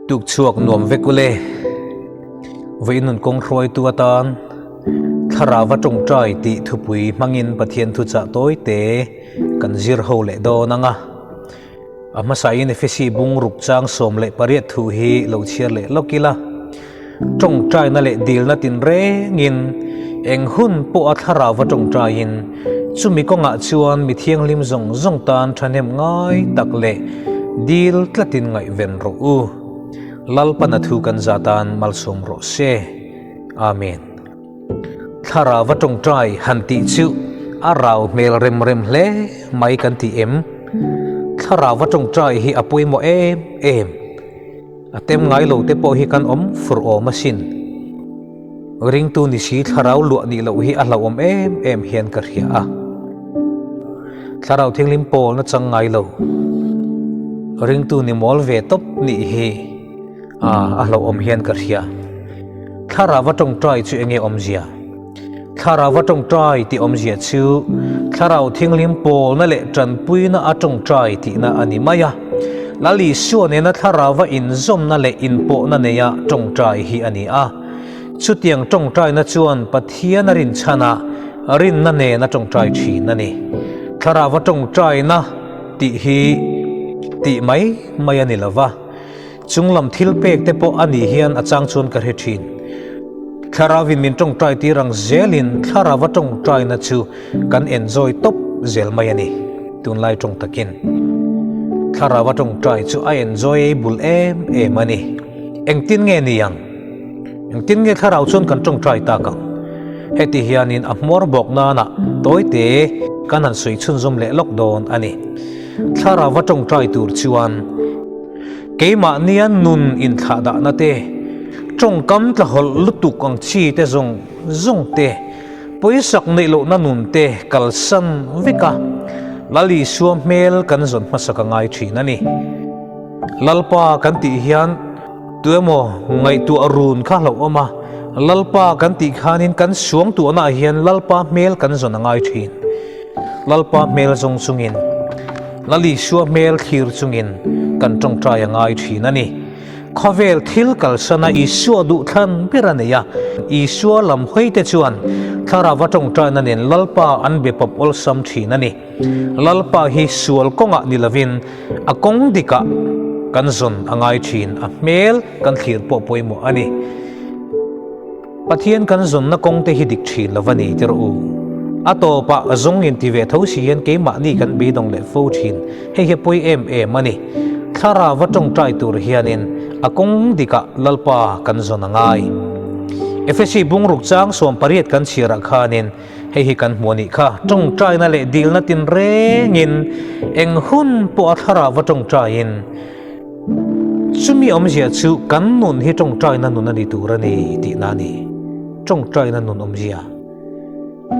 Tukchhuak nuam vek ule. Vawiin kawng hruaitu atan Thlarauva tawngtai tih thupui hmangin Pathian thuchah tawi te kan zir ho leh dawn ang a. A hmasain Efesi bung ruk chang 18 thu hi lo chhiar leh lawk ila. Tawngtaina leh dilna tinrengin eng hun pawha Thlarauva tawngtaiin chumi kawngah chuan mi thianghlim zawng zawng tan thahnem ngai tak leh dil tlatin ngaihven rawh u. Lalpana thu kan za tan malsawm rawh se. Amen. Thlarauva tawngtai han tih chu a rau hmel rem rem hle mai kan ti em? Thlarauva tawngtai hi a pawimawh em em. A tem ngai lo te pawh hi kan awm fur awm asin. Ringtu ni si thlarau luah nih loh hi a hlauhawm em em hian ka hria a. Thlarau thianghlim pawl nachang ngai lo. Ringtu ni mawl ve tawp nih hi a hlauhawm hian ka hria. Thlarauva tawngtai chu enge awmzia? Thlarauva tawngtai tih awmzia chu Thlarau Thianghlim pawlna leh tanpuina a tawngtai tihna a ni mai a. Lal Isua nena Thlarauva inzawmna leh inpawhna neia tawngtai hi a ni a. Chutiang tawngtaina chuan Pathian a rinchhan a, rinna nen a tawngtai thin a ni. Thlarauva tawngtaina tih hi tih mai mai a ni lo va. Chunglam thil pek te pawh a nih hian a chang chuan ka hre thin. Thlarauin min tawngtai tir ang zelin Thlarauva tawngtaina chu kan enjoy tawp zel mai a ni. Tunlai tawng takin Thlarauva tawngtai chu a enjoy ei bul em em a ni. Engtin nge ni ang? Engtin nge Thlarau chuan kan tawngtai tak ang? Heti hianin a hmawr bawk nana tawite kan han sawi chhunzawm leh lawk dawn a ni. Thlarauva tawngtai tur chuan Keimahnia nun inthlahdahna te, tawngkam tlahawlh lutuk ang chi te zawng zawng te, pawisak neih lohna nun te kalsan vek a, Lal Isua hmel kan zawn hmasak a ngai thin a ni. Lalpa kan tih hian tuemaw ngaihtuah run kha hlauhawm a, Lalpa kan tih khanin kan suangtuahnaah hian Lalpa hmel kan zawn a ngai thin. Lalpa hmel zawng chungin, Lal Isua hmel thlir chungin kan tawngtai a ngai thin a ni. Khawvel thil kalsana Isua duhthlan ber a nei a, Isua lam hawite chuan Thlarauva tawngtaina nen Lalpa an be pawp awlsam thin a ni. Lalpa hi sual kawngah ni lovin a kawng dikah kan zawn a ngai thin, a hmel kan thlir pawh pawimawh a ni. Pathian kan zawnna kawng te hi dik thin lo va ni tirh u. A tawpah a zawng in ti ve tho si hian keimahni kan beidawng leh fo thin. Hei hi pawi em em a ni. Thlarauva tawngtai tur hianin a kawng dikah Lalpa kan zawn a ngai. Efesi bungruk chang 18 kan chhiarah khanin hei hi kan hmu a nih kha. Tawngtaina leh dilna tinrengin eng hun pawh a thlarauva tawngtaiin, Chumi awmzia chu kan nun hi tawngtaina nun a ni tur a ni tihna a ni. Tawngtaina nun awmzia.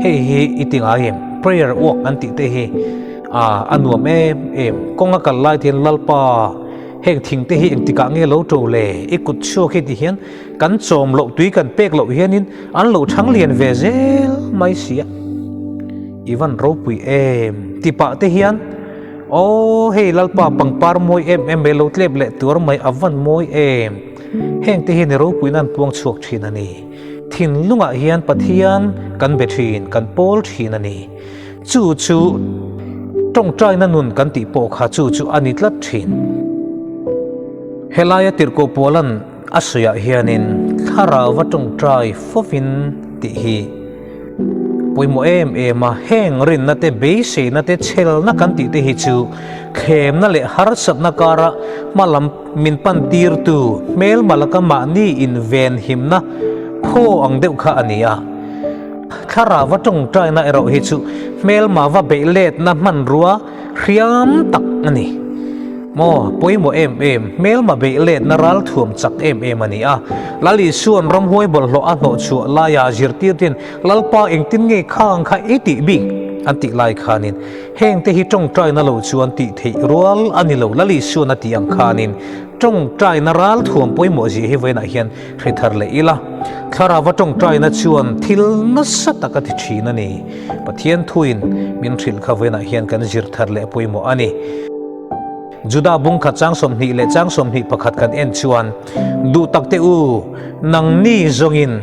Hei hi i ti ngai em? Prayer walk an tih te hi a nuam em em. Kawnga kal lai te hian Lalpa heng thing te hi engtikah nge lo to le? I kut chhuak hi ti hian kan chawm loh tui kan pek loh hianin an lo thang lian ve zel mai si a. I van ropui em ti pah te hian Aw hei Lalpa pangpar mawi em em mai lo tlep leh tuar mai a van mawi em. Heng te hian i ropuina an puang chhuak thin a ni. Thinlungah hian Pathian kan be thin, kan pawl thin a ni. Chu chu tawngtaina nun kan tih pawh kha chu chu a ni tlat thin. Helaia tirhkoh Paula'n a sawiah hianin thlarauva tawngtai fovin tih hi Pawimawh em em a, heng rinna te, beiseina te, chhelna kan tih te hi chu thlemna leh harsatna kara hmalam min pan tirtu hmelma laka mahni invenhimna phaw ang deuh kha a ni a. Thlarauva tawngtaina erawh hi chu hmelma va beih letna hmanrua hriam tak a ni. Maw, pawimawh em em, hmelma beih letna ral thuam chak em em a ni a. Lal Isua'n ramhuai bawlhhlawh a hnawh chhuah laia zirtirtin Lalpa engtin nge khang kha i tih bik? an tih lai khanin hengte hi tawngtaina lo chuan tih theih rual a ni lo. Lal Isua'n a tih ang khanin tawngtaina ral thuam pawimawh zia hi vawiinah hian hre thar leh ila. Thlarauva tawngtaina chuan thil nasa tak a ti thin a ni. Pathian thuin min hrilh kha vawiinah hian kan zir thar leh pawimawh a ni. Juda bung khat chang 20 leh chang 21 kan en chuan, Duh tak te u, nangni zawngin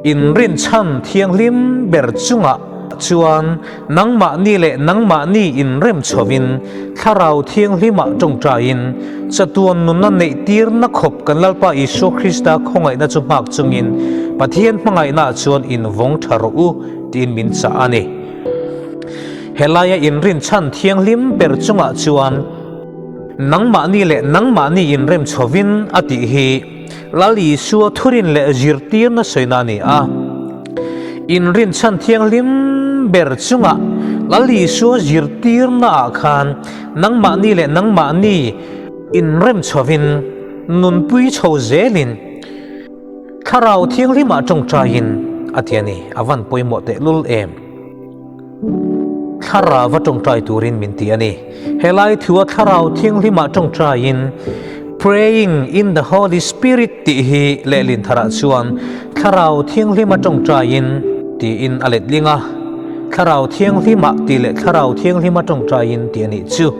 inrinchhan thianghlim ber chungah chuan nangmahni leh nangmahni inrem chhovin Thlarau Thianghlimah tawngtaiin chatuan nunna neih tirna khawp kan Lalpa Isua Krista khawngaihna chu nghak chungin Pathian hmangaihnaah chuan invawng tha rawh u tiin min chah a ni. Helaia inrinchhan thianghlim ber chungah chuan nangmahni leh nangmahni inrem chhovin a tih hi Lal Isua thurin leh zirtirna sawina a ni a. Inrinchhan thianghlim ber chungah Lal Isua zirtirnaah khan nangmahni leh nangmahni inrem chhovin nunpui chho zelin Thlarau Thianghlimah tawngtaiin a ti a ni. A van pawimawh tehlul em! Thlarau a tawngtai turin min ti a ni. Helai thua Thlarau Thianghlimah tawngtaiin Praying in the Holy Spirit tih hi lehlin tharah chuan Thlarau Thianghlima tawngtaiin tiin a letling a. Thlarau Thianghlimah tih leh Thlarau Thianghlima tawngtaiin tih a nih chu.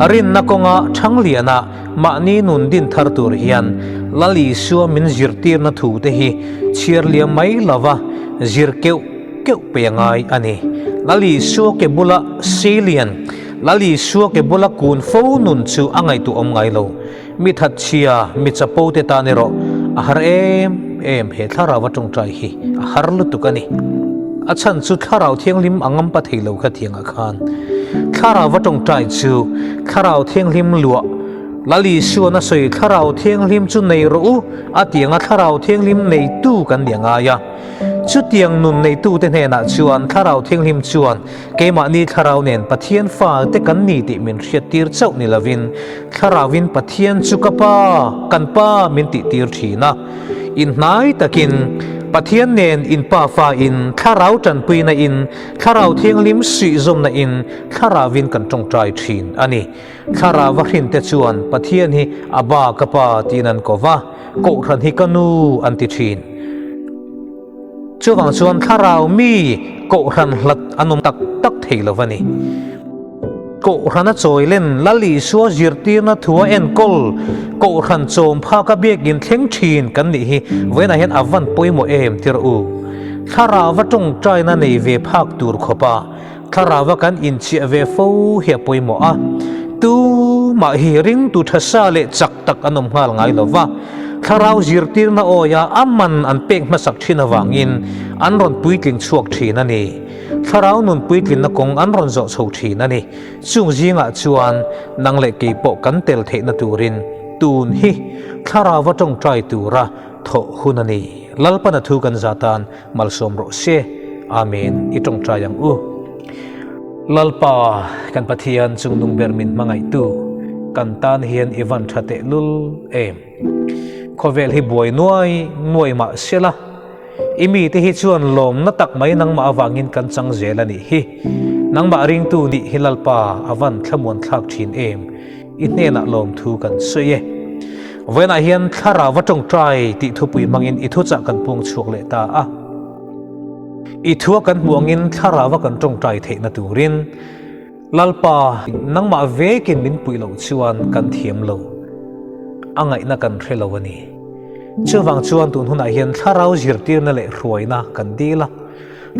Rinna kawnga Thangliana mahni nun din thar tur hian Lal Isua min zirtirna thu te hi chhiar liam mai lova zir keuh keuh pe a ngai a ni. Lal Isua ke bula seilian, Lal Isua ke bula kun fo nun chu a ngaihtuahawm ngai lo. Mi thatchhia, mi chapo te tan erawh a har em em he thlarau a tawngtai hi a har lutuk a ni. A chhan chu thlarau thianghlim a ngampa thei lo kha thiangah khan thlarau a tawngtai chu thlarau thianghlim luah Lal Isuan a sawi thlarau thianghlim chu nei rawh u a ti anga thlarau thianghlim neitu kan ni a ngai a. Chutiang nun neitute hnenah chuan Thlarau Thianghlim chuan keimahni Thlarau nen Pathian fate kan ni tih min hriattir chauh ni lovin Thlarauin Pathian chu ka Pa, kan Pa min tihtir thin a. Inhnai takin Pathian nen in Pa fa in Thlarau tanpuina in Thlarau Thianghlim suihzawmna in Thlarauin kan tawngtai thin a ni. Thlarau a hrinte chuan Pathian hi Abba ka Pa tiin an ko va, Kohhran hi ka nu an ti thin. Chuvang chuan thlarau mi Kohhran hlat an awm tak tak thei lo va ni. Kohhran a chawi len Lal Isua zirtirna thu a enkawl Kohhran chawm phak a biakin thleng thin kan nih hi vawiinah hian a van pawimawh em tir u. Thlarau a tawngtaina nei ve phak tur khawpa Thlarau kan inchiah ve fo hi a pawimawh a, tumah hi ringtu tha sa leh chak tak an awm nghal ngai lo va, thlarau zirtirna awia a man an pek hmasak thin avangin an rawn puitling chhuak thin a ni. Thlarau nun puitlinna kawng an rawn zawh chho thin a ni. Chung zingah chuan nang leh kei pawh kan tel theihna turin tun hi thlarauva tawngtai tura thawh hun a ni. Lalpana thu kan za tan Malsawm rawh se. Amen. I tawngtai ang u. Lalpa, kan Pathian chungnung ber min hmangaihtu, kan tan hian i van tha teh lul em. Khawvel hi buai nuai nuai mah sela, i mite hi chuan lawmna tak mai nangmah avangin kan chang zel a nih hi. Nangmah ringtu nih hi Lalpa a van thlamuan thlak thin em. I hnenah lawmthu kan sawi e. Vawiinah hian thlarau va tawngtai tih thupui hmangin i thuchah kan pung chhuak leh ta a. I thua kan hmuh angin thlarau va kan tawngtai theihna turin Lalpa nangmah vekin min puih loh chuan kan thiam lo, a ngaihna kan hre lo a ni. Chuvang chuan tun hunah hian thlarau zirtirna leh hruaina kan dil a.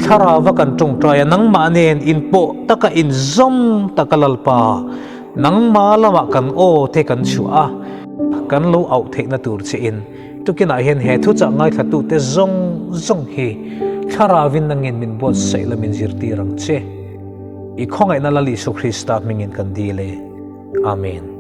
Thlarauva kan tawngtai a, nangmah nen inpawh taka inzawm taka Lalpa, nangmah lamah kan aw te kan chhuah a, kan lo auh theihna tur che in tukinah hian he thuchah ngaithlatute zawng zawng hi Thlarauvin nangin min buatsaih la min zirtir ang che. I khawngaihna Lal Isu Krista hmingin kan dil e. Amen.